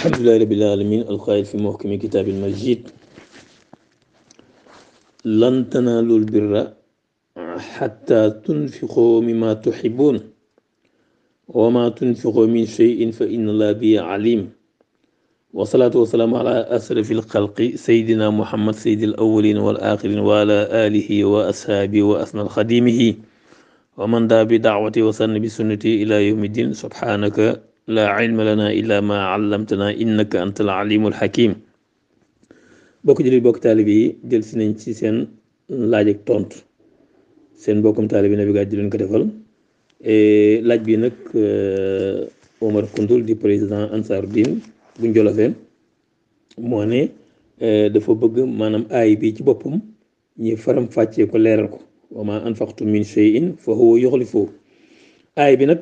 الحمد لله رب العالمين القائل في محكم كتاب المجيد لن تنالوا البر حتى تنفقوا مما تحبون وما تنفقوا من شيء فإن الله به عليم والصلاة والسلام على أشرف الخلق سيدنا محمد سيد الأولين والآخرين وعلى آله وأصحابه وأسنى خديمه ومن دعا بدعوته وسن بسنته إلى يوم الدين سبحانك لا علم لنا إلا ما علمتنا إنك أنت العليم الحكيم bokk jullit bokk taalibe yi jël si nañ ci seen laaj ak tontu seen bokkum taalibe Nabi Gaye di leen ko defal laaj bi nag Omar Koundoul di président Ansaarud-Din bu Njolofeen moo ne dafa bëgg maanaam aay bi ci boppam ñi faram fàccee ko leeral ko wa maa anfaqtum min shay'in fa huwa yukhlifuhu aay bi nag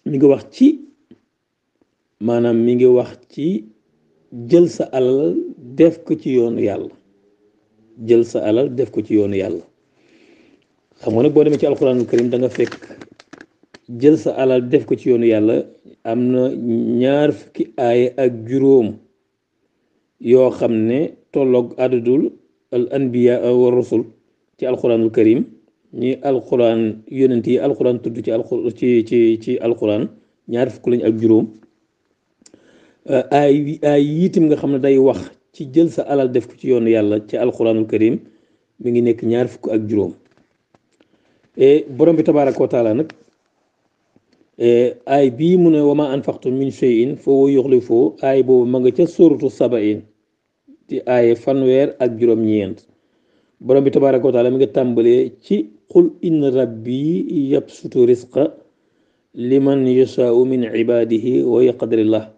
mi ngi wax ci maanaam mi ngi wax ci jël sa alal def ko ci yoonu yàlla jël sa alal def ko ci yoonu yàlla xam nga nag boo demee ci alxuraanul karim da nga fekk jël sa alal def ko ci yoonu yàlla am na ñaar fukki aaya ak juróom yoo xam ne tolloog adadul al anbiya wa rusul ci alxuraanul karim ñi alxuraan yonent yi alxuraan tudd ci alxuraan ñaar fukk lañ ak juróom ay yitim nga xam ne day wax ci jël sa alal def ko ci yoonu yàlla ci alxuraanul karim mi ngi nekk ñaar fukk ak juróom borom bi tabaaraka wa taala nag ay bii mu ne wa ma anfaqtum min shay'in fa huwa yukhlifuhu ay boobu ma nga ca sóoratu sabain di ay fanweer ak juróom-ñeent borom bi tabaaraka wa taala mi nga tàmbalee ci qul inna rabbi yabsutu risqa liman yashaa'u min ibadihi wa yaqdiru lahu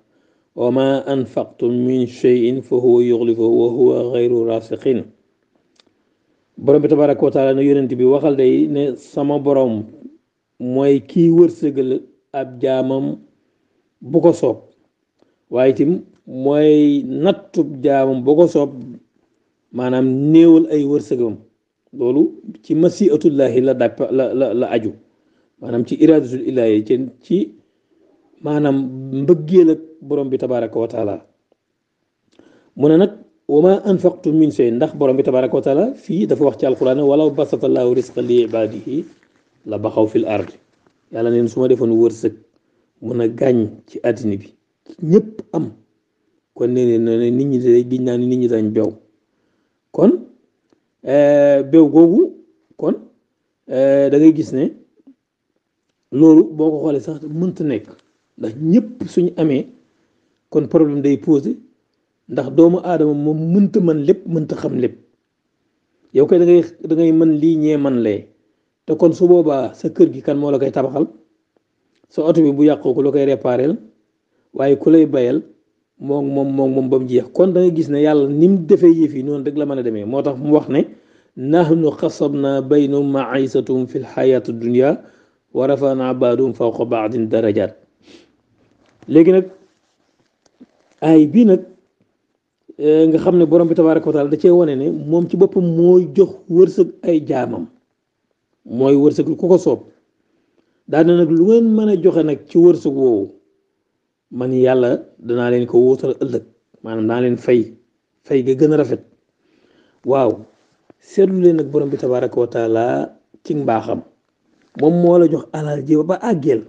wa ma anfaqtum min shay'in fa huwa yukhlifuhu wa huwa ghayru rasiqin borom bi tabaaraka wa taala ne yonent bi waxal day ne sama borom mooy kii wërsëgal ab jaamam bu ko soob waaye itam mooy nattub jaamam bu ko soob maanaam néewal ay wërsëgam loolu ci masiatullahi la aju maanaam ci iradatul ilahi ci maanaam mbëggeel ak borom bi tabaaraka wa taala mu ne nag wa ma anfaqtum min shay ndax borom bi tabaaraka wa taala fii dafa wax ci alquran walaw basata llaahu risqa li ibaadihi la baxaw fil ard yàlla neen su ma defoon wërsëg mun a gàññ ci àddina bi ñëpp am kon nee ne nit ñi de giñ naa ni nit ñi dañ bew kon bew googu kon da ngay gis ne loolu boo ko xoolee sax mënta nekk ndax ñëpp suñu amee kon problème day posé ndax doomu aadama moom mënta mën lépp mënta xam lépp yow kay da ngay mën lii ñee man lee te kon su boobaa sa kër gi kan moo la koy tabaxal sa oto bi bu yàqoo ku la koy réparel waaye ku lay bayal moom ba mu jeex kon da ngay gis ne yàlla ni mu defee yëf yi noonu rek la mën a demee moo tax mu wax ne nahnu xasabna baynahum ma'isatum fil hayati dunya wa rafa'na ba'dahum fawqa ba'din darajat léegi nag ay bii nag nga xam ne borom bi tabaaraka wa taala da cee wane ne moom ci boppam mooy jox wërsëg ay jaamam mooy wërsëg ku ko soob daane nag lu ngeen mën a joxe nag ci wërsëg woowu man yàlla danaa leen ko wuutal ëllëg maanaam danaa leen fay ga gën a rafet waaw seetlu leen nag borom bi tabaaraka wa taala ci mbaaxam moom moo la jox alal ji ba àggeel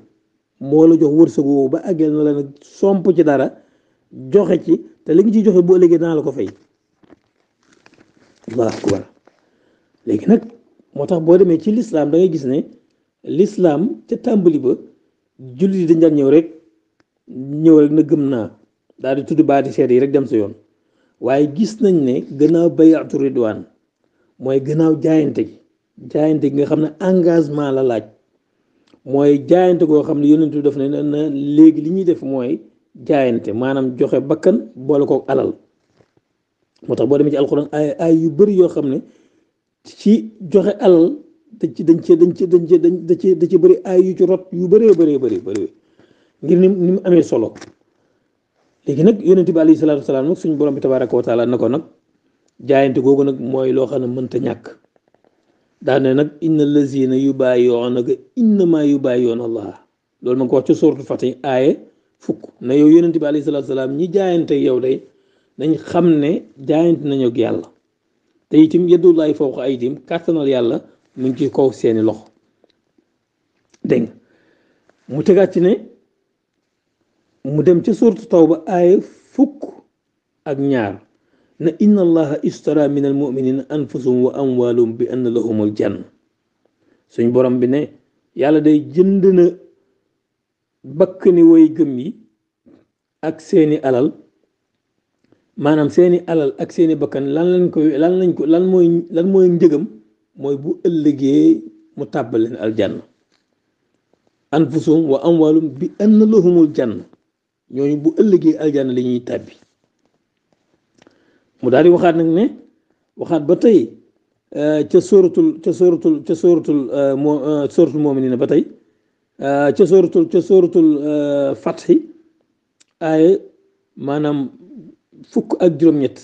moo la jox wërsëg woowu ba àggeel na la nag somp ci dara joxe ci te li nga ciy joxe boo léegi danaa la ko fay allahu akbar léegi nag moo tax boo demee ci lislaam da ngay gis ne lislaam ca tàmbali ba jullit yi dañ daan ñëw rek na gëm naa daal di tudd baati seede yi rek dem sa yoon waaye gis nañ ne gannaaw bay'atu ridwaan mooy gannaaw jaayante gi nga xam ne engagement la laaj mooy jaayante goo xam ne yonent bi daf ne na léegi li ñuy def mooy jaayante maanaam joxe bakkan boole kook alal moo tax boo demee ci alxuraan ay yu bëri yoo xam ne ci joxe alal da ci bëri ay yu ci rot yu bëree bëri ngir ni mu amee solo léegi nag yonent bi alayhi salaatu wasalaam nag suñu borom bi tabaaraka wa taala na ko nag jaayante googu nag mooy loo xam ne mënta ñàkk daane nag inna lazina yubaayi'uunaka innamaa yubaayi'uuna Allah loolu ma ngi ko wax ci suuratul Fath aaye fukk na yow yonent bi alayhi salaatu salaam ñi jaayante yow day nañ xam ne jaayante nañu ak yàlla te itam yadullaahi fawqa aydihim kàttanal yàlla mu ngi ci kaw seeni loxo dégg nga mu tegaat ci ne mu dem ca suuratu tawba aaya fukk ak ñaar na inna allaha istara min al muminina anfusahum wa amwalahum bi anna lahumul janna suñ borom bi ne yàlla day jënd na bakkani way gëm yi ak seeni alal maanaam seeni alal ak seeni bakkan lan mooy njëgam mooy bu ëllëgee mu tàbbal leen aljanna anfusahum wa amwalahum bi anna lahumul janna ñooñu bu ëllëgee aljanna li ñuy tàbbi mu daal di waxaat nag ne waxaat ba tey ca sóoratul mu'minina ba tey ca sóoratul fatxi aaya maanaam fukk ak juróom-ñett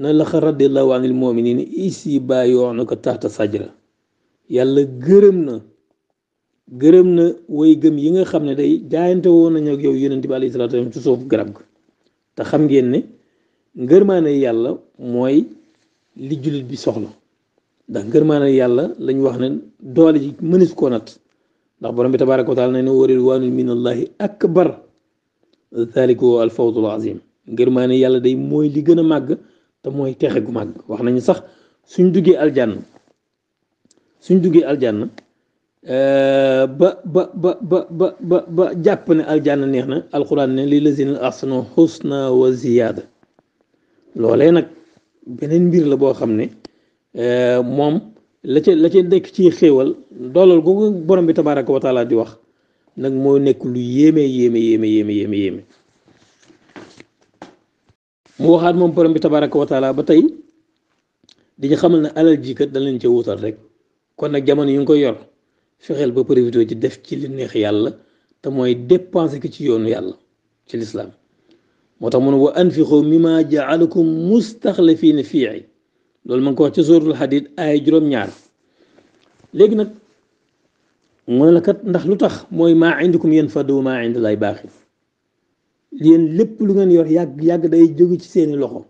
na laqad radiyallahu anil mu'minina is yubayyi'unaka tahta sajra yàlla gërëm na way gëm yi nga xam ne day jaayante woon nañu ak yow yonent bi alayhi salaatu wa salaam ci suuf garab ga te xam ngeen ne ngërmaane yàlla mooy li jullit bi soxla ndax ngërmaane yàlla lañ wax ne doole ji mënis koo nat ndax borom bi tabaaraka wa taala ne wa ridwaanun minallahi akbar zaalika huwa al-fawzul aziim ngërmaane yàlla day mooy li gën a màgg te mooy texe gu màgg wax nañu sax suñ duggee aljanna ba jàpp ne aljanna neex na alquran ne lillazina ahsanu husna wa ziyaada loolee nag beneen mbir la boo xam ne moom la ca nekk ci xéewal doolal googu borom bi tabaaraka wa taala di wax nag moo nekk lu yéeme mu waxaat moom borom bi tabaaraka wa taala ba tey di ñu xamal ne alal ji kat dañ leen ca wutal rek kon nag jamono yu ngi koy yor fexeel ba profité ci def ci li neex yàlla te mooy dépenser ko ci yoonu yàlla ci lislaam moo tax mu ne wa anfiqu mimma jaalakum mustaxlafiina fii loolu ma ngi ko wax ci suuratul Hadiid ay juróom-ñaar léegi nag mu ne la kat ndax lu tax mooy maa indikum yanfadu wa maa indallaahi baaqi yéen lépp lu ngeen yor yàgg day jóge ci seeni loxo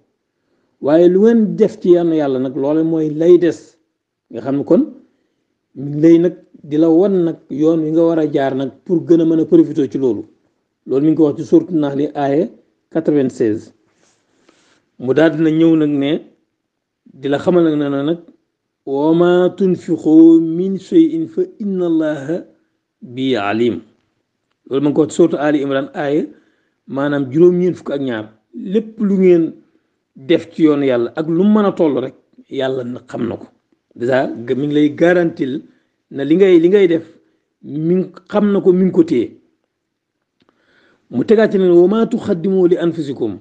waaye lu ngeen def ci yoonu yàlla nag loolu mooy lay des nga xam ne kon lay nag di la wan nag yoon wi nga war a jaar nag pour gën a mën a profité ci loolu mi ngi ko wax ci suuratul Nahl aaya 96 mu daal dina ñëw nag ne di la xamal nag ne nag wa ma tunfiqu min shay'in fa inna allaha bi alim loolu ma ngi ko wax ci suuratul Ali Imran aaya maanaam juróom-ñeent fukk ak ñaar lépp lu ngeen def ci yoonu yàlla ak lu mën a toll rek yàlla na xam na ko déjà mi ngi lay garantil na li ngay def xam na ko mi ngi ko téye mu tegaat ne wa maa tuqaddimu li anfusikum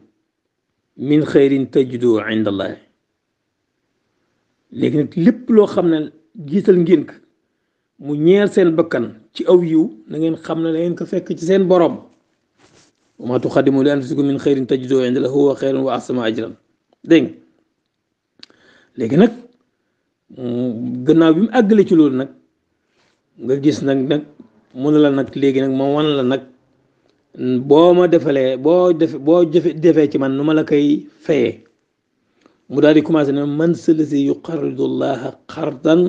min xayrin tajidu inda allahi léegi nag lépp loo xam ne jiital ngeen ko mu ñeer seen bakkan ci aw yiw na ngeen xam ne da ngeen ko fekk ci seen borom wa maa tuqaddimu li anfusikum min xayrin tajidu inda allahi huwa xayrun wa ahsanu ajran dégg nga léegi nag gannaaw bi mu àggale ci loolu nag nga gis nag mu ne la nag léegi nag moo wan la nag boo ma defalee boo defee ci man nu ma la koy fayee mu daal di commencé ne man sëlasi yuqarridu llaha qardan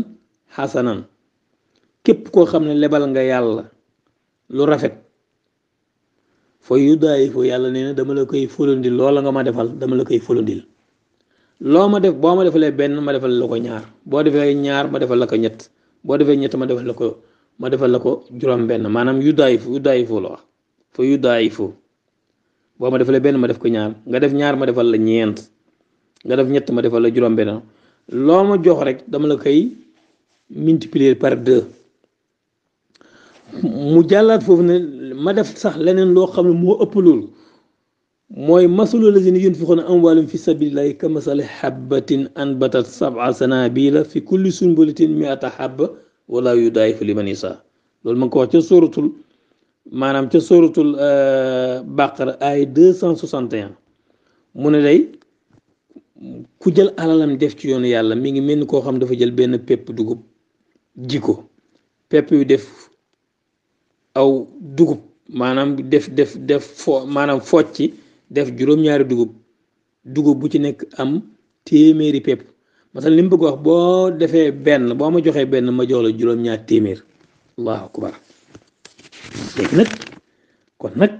xasanan képp koo xam ne lebal nga yàlla lu rafet fa yudaayifu yàlla nee na dama la koy fulandil loola nga ma defal dama la koy fulandil loo ma def boo ma defalee benn ma defal la ko ñaar boo defee ñaar ma defal la ko ñett boo defee ñett ma defal la ko juróom benn maanaam yudaayifu la wax fa yudaayifu boo ma defalee benn ma def ko ñaar nga def ñaar ma defal la ñeent nga def ñett ma defal la juróom benn loo ma jox rek dama la koy multiplier par 2 mu jàllaat foofu ne ma def sax leneen loo xam ne moo ëpp loolu mooy masalu lazina yunfiquna amwaalahum fi sabilillahi ka masali habbatin anbatat 7 sanabila fi kulli sunbulatin mi'ata habba wala yudaayifu liman yashaa loolu ma ngi ko wax ca sóoratul Baqara ay 261 mu ne day ku jël alalam def ci yoonu yàlla mi ngi mel ni koo xam dafa jël benn pepp dugub ji ko pepp yu def aw dugub maanaam def maanaam focci def juróom-ñaari dugub bu ci nekk am téeméeri pepp masal li mu bëgg wax boo defee benn boo ma joxee benn ma jox la juróom-ñaar téeméer allahu akbar léegi nag kon nag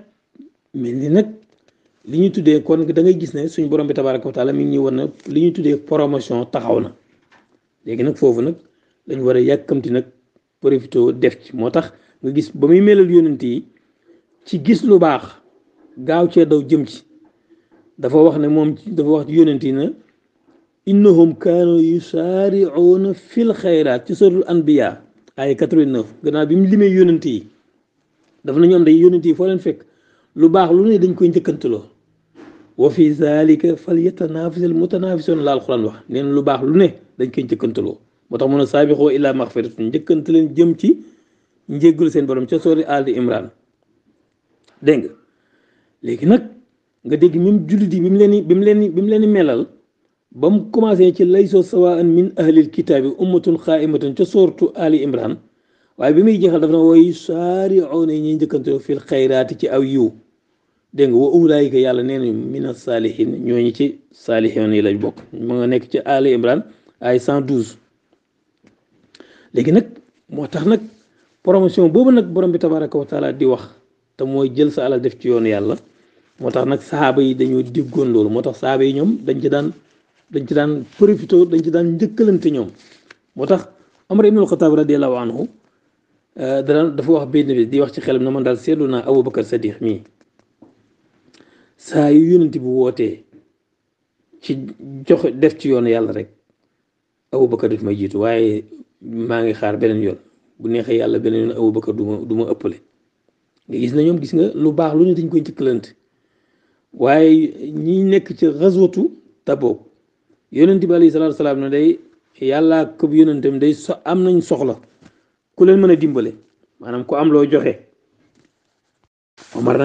mel ni nag li ñu tuddee kon da ngay gis ne suñu borom bi tabaraka wa taala mi ngi ñuy wan na li ñu tuddee promotion taxaw na léegi nag foofu nag dañu war a yàkkamti nag profité def ci moo tax nga gis ba muy melal yonent yi ci gis lu baax gaaw cee daw jëm ci dafa wax ne moom dafa wax ci yonent yi na innahum kaanu yusaari'uuna fil xayraat ci suratul anbiya ay 89 gannaaw bi mu limee yonent yi dafa na ñoom day yonent yi foo leen fekk lu baax lu ne dañ koy njëkkantaloo wa fi zalika falyatanafasil mutanafisun la alquran wax neen lu baax lu ne dañ koy njëkkantaloo moo tax mun a saabixoo ila maxfiratin njëkkante leen jëm ci njéggalu seen borom ca sori Ali Imran dégg nga léegi nag nga dégg même jullit yi bi mu leen melal ba mu commencé ci laysa sawaan min ahlil kitaabi ummatun xaa'imatun ca sortu Ali Imran waaye bi muy jeexal dafa na woy saari'uuna ñuy njëkkantaloo fil xayraati ci aw yiw dégg nga wa ulaayika yàlla nee nañu mina saalihin ñooñu ci saalihin yi lañ bokk mu nga nekk ci Ali Imran ay 112 léegi nag moo tax nag promotion boobu nag borom bi tabaraka wa taala di wax te mooy jël sa alal def ci yoonu yàlla moo tax nag saxaaba yi dañoo diggoon loolu moo tax saxaaba yi ñoom dañ ci daan profité dañ ci daan njëkkalante ñoom moo tax Omar ibnul Xataab radiyallahu anhu dafa wax benn bi di wax ci xelam na man daal seetlu naa Abubakar Sadiq mii saa yu yonent bi wootee ci joxe def ci yoonu yàlla rek Abubakar daf may jiitu waaye maa ngi xaar beneen yoon bu neexee yàlla beneen yoon Abubakar du ma ëppale nga gis na ñoom gis nga lu baax lu ne dañ koy njëkkalante waaye ñi nekk ci xaswatu Tabuk yonent bi alayhi salaatu salaam ne day yàllaa ko yonentam day am nañ soxla ku leen mën a dimbale maanaam ku am loo joxe Omar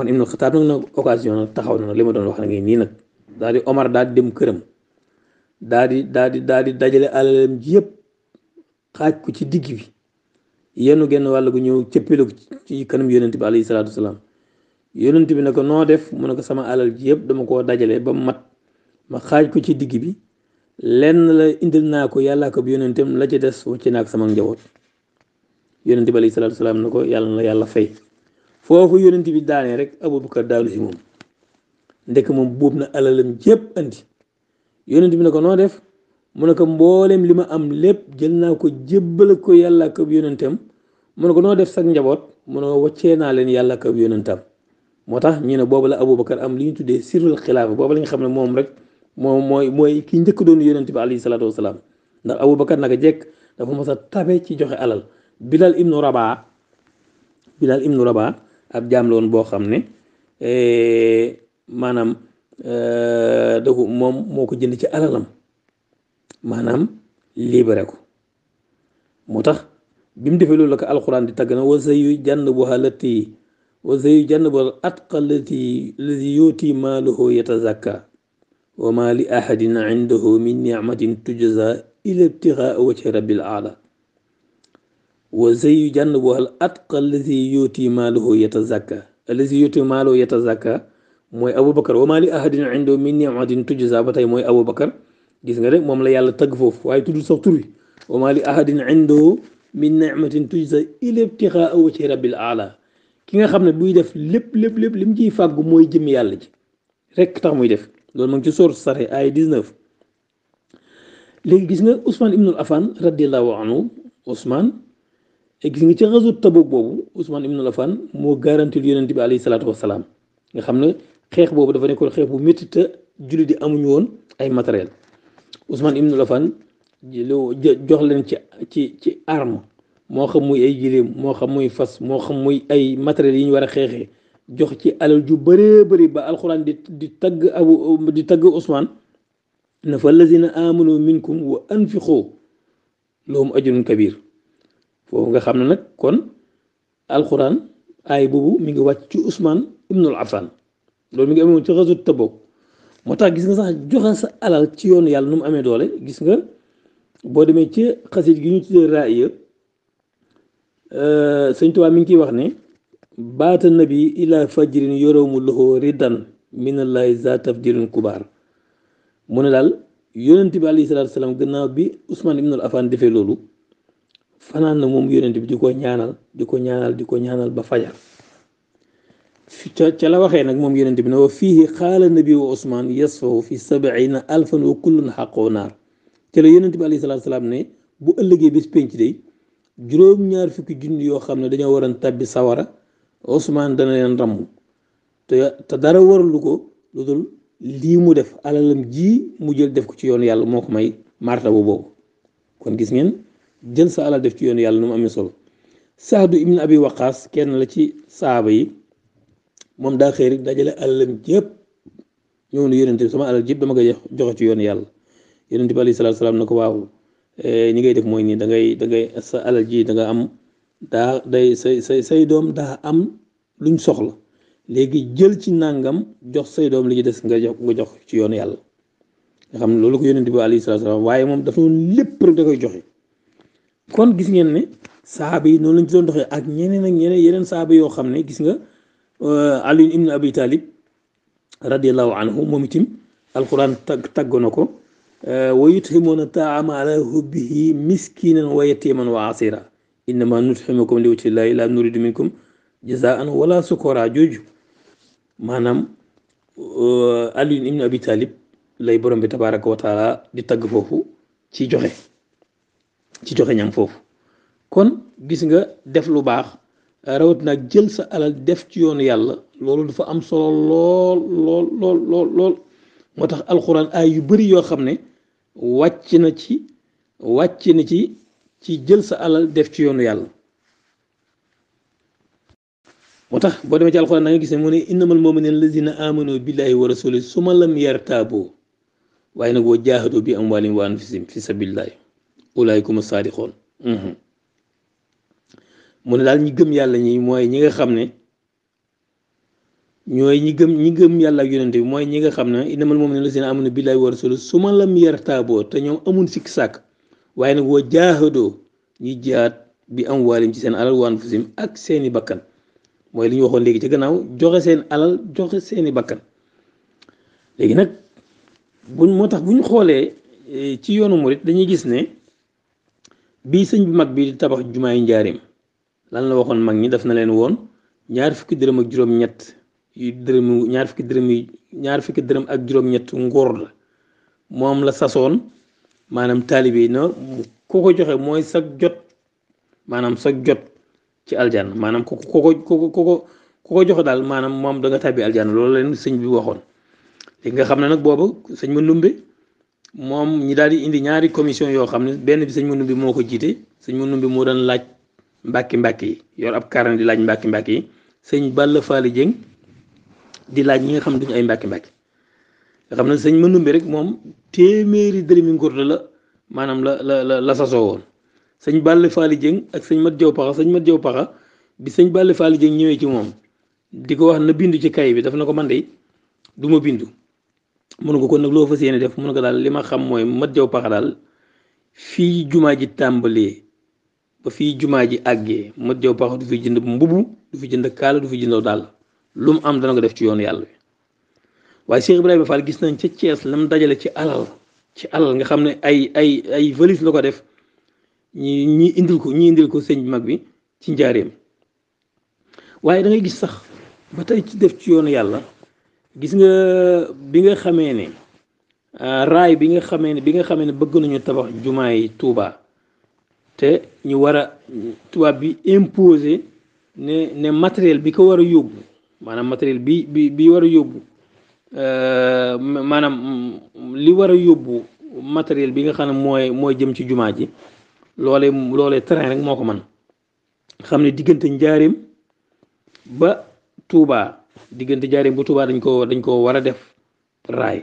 ibn Khattab nag na occasion nag taxaw na li ma doon wax nag nii nag daal di Omar daal di dem këram daal di dajale alalam ji yëpp xaaj ko ci digg bi yenn genn wàll gu ñëw cëppile ko ci kanam yonent bi alayhi salaatu salaam yonent bi ne ko noo def mu ne ko sama alal ji yëpp dama koo dajale ba mat ma xaaj ko ci digg bi lenn la indil naa ko yàllaa ko bi yonentam la ci des wacc naa ko sama njaboot yonent bi alayhi salaatu salaam ne ko yàlla na yàlla fay foofu yonent bi daanee rek Abubakar daanu si moom ndek moom buub na alalam jépp andi yonent bi ne ko noo def mu ne ko mboolem li ma am lépp jël naa ko jébbal ko yàlla ko yonentam mu ne ko noo def sax njaboot mu ne waccee naa leen yàlla ko yonentam moo tax ñu ne boobu la Abubakar am li ñu tuddee sirrul xilaafa boobu la nga xam ne moom rek moom mooy ki njëkk doon yonent bi alayhi salaatu wasalaam ndax Abubakar naka jekk dafa mos a tabe ci joxe alal Bilal ibnu Rabaa ab jaam la woon boo xam ne maanaam moom moo ko jënd ci alalam maanaam libéré ko moo tax bi mu defee loolu la ko alxuraan di tagg na wa sayujannabuhaa llatii atqaa llatii yu'tii maalahu yatazakkaa wa maa li ahadin indahu min nicmatin tujzaa illaa ibtigaa wajhi rabbil a'laa wa sayujannabuhaa atqaa llatii yu'tii maalahu yatazakkaa mooy Abubakar wa maa li ahadin indahu min nicmatin tujzaa ba tey mooy Abubakar gis nga de moom la yàlla tagg foofu waaye tudd sax tur wi wa maa li ahadin indahu min nicmatin tujzaa illaa ibtigaa wajhi rabbil a'laa ki nga xam ne buy def lépp li mu ciy fàggu mooy jëm yàlla ji rek tax muy def loolu mu ngi ci sourate Sarh ay 19 léegi gis nga Ousmane ibnul Affan radiyallahu anhu Ousmane gis nga ci xaswatu Tabuk boobu Ousmane ibnul Affan moo garantil yonent bi alayhi salaatu wasalaam nga xam ne xeex boobu dafa nekkoon xeex bu métti te jullit di amuñu woon ay matériel Ousmane ibnul Affan jox leen ci arme moo xam muy ay giléem moo xam muy fas moo xam muy ay matériel yi ñu war a xeexee jox ci alal ju bëree bëri ba alxuraan di tagg Ousmane na fa lazina amanu minkum wa anfiqu lahum ajrun kabir foofu nga xam ne nag kon alxuraan aay boobu mi ngi wàcc ci Ousmane ibnul Affan loolu mi ngi amoon ci xaswatu Tabuk moo tax gis nga sax joxe sa alal ci yoonu yàlla nu mu amee doole gis nga boo demee ci xasit gi ñu tuddee Raaya Sëñ Tuubaa mi ngi ciy wax ne baata nabi ila fajrin yoromu lahu ridan minallahi za tafdirin kubaar mu ne daal yonent bi alayhi salaatu salaam gannaaw bi Ousmane ibnul Affan defee loolu fanaan na moom yonent bi di ko ñaanal ba fajar ca la waxee nag moom yonent bi ne wa fiihi xaala nabi wa Ousmane yasfahu fi 70,000 wa kullun xaqoo naar ca la yonent bi alayhi salaatu salaam ne bu ëllëgee bis penc day juróom-ñaar fukki junni yoo xam ne dañoo waroon tabbi sawara Ousmane dana leen ramm te dara waralu ko lu dul lii mu def alalam ji mu jël def ko ci yoonu yàlla moo ko may martaba boobu kon gis ngeen jël sa alal def ci yoonu yàlla nu mu amee solo Saadu ibn Abi Waqaas kenn la ci saaba yi moom daa xëy rek dajale alalam jépp ñëw na yonent bi sama alal jépp dama koy joxe ci yoonu yàlla yonent bi alayhi salaatu salaam na ko waaw ñi ngay def mooy nii da ngay sa alal ji da nga am daa day say doom daa am luñ soxla léegi jël ci nàngam jox say doom li ci des nga jox ci yoonu yàlla nga xam ne loolu ko yonent bi alayhi salaatu salaam waaye moom dafa noonu lépp rek da koy joxe kon gis ngeen ne saaba yi noonu lañ ci doon doxee ak ñeneen ak ñeneen yeneen saaba yoo xam ne gis nga Ali ibn Abi Talib radiallahu anhu moom itam alquran tagg na ko wa yut'imuna ta'ama ala hubbihi miskinan wa yatiman wa asira innama nut'imukum li wajhi llahi la nuridu minkum jazaan wala sukora jooju maanaam Ali ibn Abi Talib lay borom bi tabaraka wa taala di tagg foofu ci joxe ñam foofu kon gis nga def lu baax rawat nag jël sa alal def ci yoonu yàlla loolu dafa am solo lool moo tax alxuraan ay yu bari yoo xam ne wàcc na ci jël sa alal def ci yoonu yàlla moo tax boo demee ci alxuraan da nga gis ne mu ne innamal mu'minuna allazina amanu billahi wa rasulihi summa lam yartabu waaye nag wa jaahadu bi amwaalihim wa anfusihim fi sabilillahi ulaa'ika humu saadiqoon mu ne daal ñi gëm yàlla ñi mooy ñi nga xam ne ñooy ñi gëm yàlla ak yonente bi mooy ñi nga xam ne innamal mu'minuuna allaziina aamanu billaahi wa rasuulihi summa lam yartaaboo te ñoom amun sikk sàkk waaye nag wa jaahadoo ñi jihaad bi amwaalihim ci seen alal wa anfusihim ak seeni bakkan mooy li ñu waxoon léegi ci gannaaw joxe seen alal joxe seeni bakkan léegi nag moo tax bu ñu xoolee ci yoonu murit dañuy gis ne bii sëñ bi mag bi di tabax jumaay njaarim lan la waxoon mag ñi daf na leen woon ñaar fukki dërëm ak juróom-ñett ngóor la moom la sasoon maanaam taalibe yi no ku ko joxe mooy sag jot maanaam sag jot ci aljanna maanaam ku ko joxe daal maanaam moom da nga tàbbi aljanna loolu leen sëñ bi waxoon léegi nga xam ne nag boobu sëñ Mandumbe moom ñi daal di indi ñaari commission yoo xam ne benn bi sëñ Mandumbe moo ko jiite sëñ Mandumbe moo daan laaj mbàkki yi yor ab karan di laaj mbàkki yi sëñ Balla Faali Jëng di laaj ñi nga xam ne duñu ay mbàkki nga xam ne sëñ Mandumbe rek moom téeméeri dërëmi ngurdu la maanaam la sasoo woon sëñ Balla Faali Jëng ak sëñ Mat Jaw Paxa bi sëñ Balla Faali Jëng ñëwee ci moom di ko wax na bindu ci kay bi daf na ko man de du ma bindu mënu ko kon nag loo fas yéene def mënu ko daal li ma xam mooy Mat Jaw Paxa daal fii jumaa ji tàmbalee ba fii jumaa ji àggee Mat Jaw Paxa du fi jënd mbubu du fi jënd kaala du fi jënd daal lu mu am dana ko def ci yoonu yàlla bi waaye Cheikh Ibrahima Fall gis nañ ca Thiès la mu dajale ci alal nga xam ne ay valise la ko def ñi indil ko sëñ bi mag bi ci njaareem waaye da ngay gis sax ba tey ci def ci yoonu yàlla gis nga bi nga xamee ne raay bi nga xamee ne bëgg nañu tabax jumaa yi Touba te ñu war a tubaab bi imposé ne matériel bi ko war a yóbbu maanaam matériel bi war a yóbbu maanaam li war a yóbbu matériel bi nga xam ne mooy jëm ci jumaa ji loolee terrain rek moo ko mën xam ne diggante njaareem ba Touba dañ ko war a def raay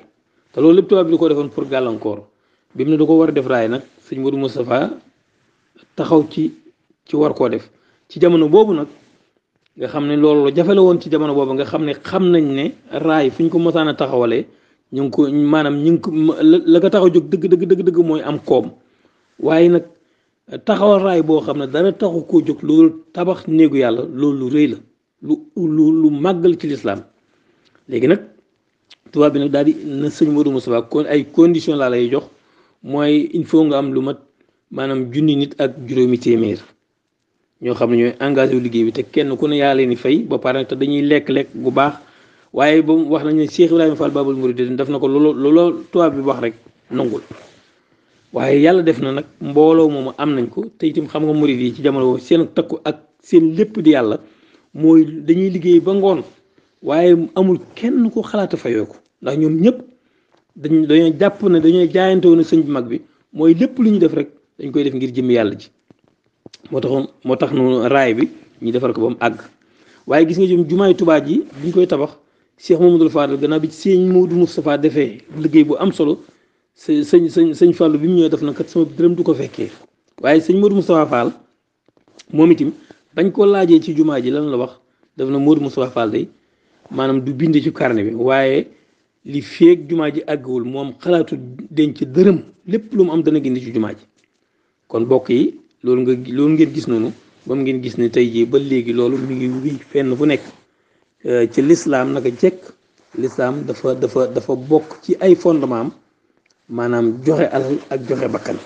te loolu lépp tubaab bi da ko defoon pour gàllankoor bi mu ne da ko war a def raay nag sëñ Modou Moustapha taxaw ci war koo def ci jamono boobu nag nga xam ne loolu jafe la woon ci jamono boobu nga xam nañ ne raay fu ñu ko mosaan a taxawalee ñu ngi ko la ko taxaw jóg dëgg mooy am koom waaye nag taxawal raay boo xam ne dara taxu koo jóg loolu tabax néegu yàlla loolu lu rëy la lu màggal ci lislaam léegi nag tubaab bi nag daal di na sëñ Modou Moustapha kon ay condition laa lay jox mooy il faut nga am lu mat maanaam junni nit ak juróomi téeméer ñoo xam ne ñooy engagé wu liggéey bi te kenn ku ne yaa leen di fay ba pare te dañuy lekk-lekk bu baax waaye ba mu wax nañ ne Cheikh Ibrahima Fall Babul Mouridine def na ko looloo tubaab bi wax rek nangul waaye yàlla def na nag mbooloo moomu am nañ ko te itam xam nga murid yi ci jamono boobu seen takku ak seen lépp di yàlla mooy dañuy liggéey ba ngoon waaye amul kenn ko xalaata fayoo ko ndax ñoom ñëpp dañoo jàpp ne dañoo jaayante woon sëñ bi mag bi mooy lépp lu ñu def rek dañ koy def ngir jëm yàlla ji moo tax noonu raay bi ñu defar ko ba mu àgg waaye gis nga jëm jumaay Tuubaa ji biñ koy tabax Cheikh Mamadou Fadal gannaaw bi sëñ Modou Moustapha defee liggéey bu am solo sëñ Fallou bi mu ñëwee def na kat sama dërëm du ko fekkee waaye sëñ Modou Moustapha Fall moom itam bañ ko laajee ci jumaa ji lan la wax def na Modou Moustapha Fall day maanaam du bind ci carnet bi waaye li feeg jumaa ji àggawul moom xalaatu denc dërëm lépp lu mu am dana gindi ci jumaa ji kon bokk yi loolu ngeen gis noonu moom ngeen gis ne tey jii ba léegi loolu mi ngi wéy fenn fu nekk ci lislaam naka jekk lislaam dafa bokk ci ay fondement am maanaam joxe alal ak joxe bakkan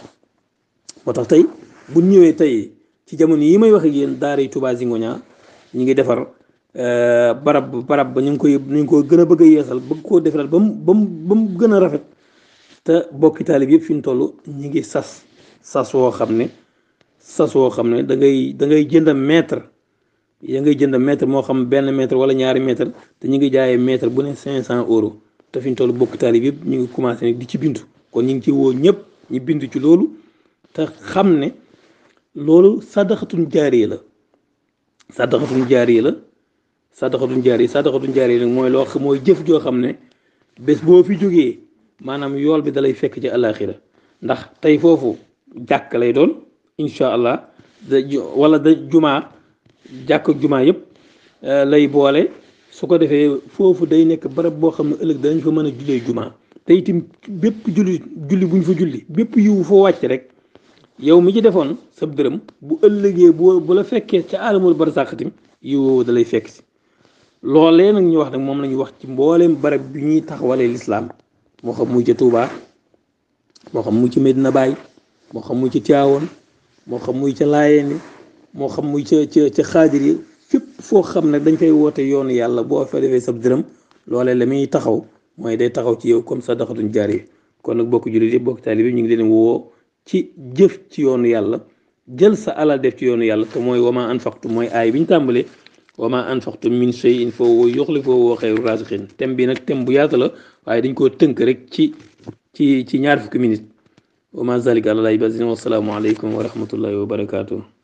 moo tax tey bu ñëwee tey ci jamono yi may wax ak yéen daara yi Touba Zingonia ñu ngi defar barab ba ñu ngi ko gën a bëgg a yeesal bëgg koo defaral ba mu gën a rafet te bokki taalib yëpp fi ñu toll ñu ngi sas woo xam ne da ngay jënd mètre moo xam benn mètre wala ñaari mètre te ñu ngi jaayee mètre bu ne 500 euros te fi ñu toll bokki taalib yëpp ñu ngi commencé ne di ci bindu kon ñu ngi ci woo ñëpp ñu bindu ci loolu te xam ne loolu sadaxatun jaariya la sadaxatun jaariya nag mooy loo xam mooy jëf joo xam ne bés boo fi jógee maanaam yool bi dalay fekk ci àllaaxira ndax tey foofu jàkk lay doon incha allah wala jumaa jàkk ak jumaa yëpp lay boole su ko defee foofu day nekk barab boo xam ne ëllëg danañ fa mën a jullee jumaa te itam bépp julli bu ñu fa julli bépp yiwu foo wàcc rek yow mi ci defoon sab dërëm bu ëllëgee bu la fekkee ca alamul barsàq tim yiwu da lay fekk si loolee nag ñu wax nag moom la ñu wax ci mbooleem barab bi ñuy taxawalee lislaam moo xam muy ca Touba moo xam muy ci Medina Baye moo xam muy ci Tivaouane moo xam muy ca Laayeen moo xam muy ca Xaadir yi fépp foo xam ne dañ koy woote yoonu yàlla boo fa defee sab dërëm loolee la muy taxaw mooy day taxaw ci yow comme sadaqatun jaariya kon nag bokk jullit yi bokk taalibe ñu ngi leen woo ci jëf ci yoonu yàlla jël sa alal def ci yoonu yàlla te mooy wama anfaqtum mooy aay bi ñu tàmbalee wama anfaqtum min shay'in fa huwa yukhlifuhu wa huwa khayru raziqin thème bi nag thème bu yaatu la waaye dañ koo tënk rek ci ñaar fukki minutes wama zalika ala llahi bi aziz wa salaamu aleykum wa rahmatullahi wa barakatuh